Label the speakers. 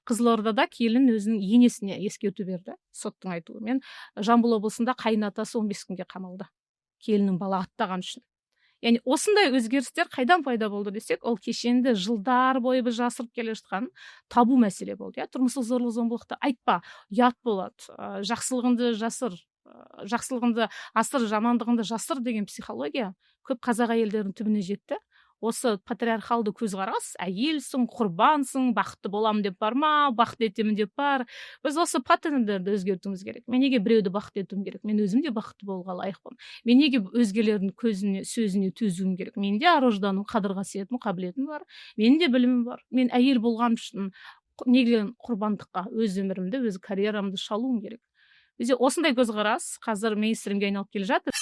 Speaker 1: Қызылордада келін өзінің енесіне ескерту берді соттың айтуымен. Жамбыл облысында қайын атасы 15 күнге қамалды келінін балағаттаған үшін. Яғни осындай өзгерістер қайдан пайда болды десек, ол кешенді, жылдар бойы біз жасырып келе жатқан табу мәселе болды, иә. Тұрмыстық зорлық зомбылықты айтпа, ұят болады, жақсылығыңды жасыр, жақсылығыңды асыр, жамандығыңды жасыр деген психология көп қазақ әйелдерінің түбіне жетті. Осы патриархалды көзқарас: әйелсің, құрбансың, бақытты боламын деп барма, бақытты етемін деп бар. Біз осы паттерндерді өзгертуіміз керек. Мен неге біреуді бақытты етуім керек? Мен өзім де бақытты болуға лайықпын. Мен неге өзгелердің көзіне, сөзіне төзуім керек? Менің де ар ожданым, қадір қасиетім, қабілетім бар, менің де білімім бар. Мен әйел болғаным үшін неге құрбандыққа өз өмірімді, өз карьерамды шалуым керек? Бізде осындай көзқарас қазір мейнстримге айналып келе жатыр.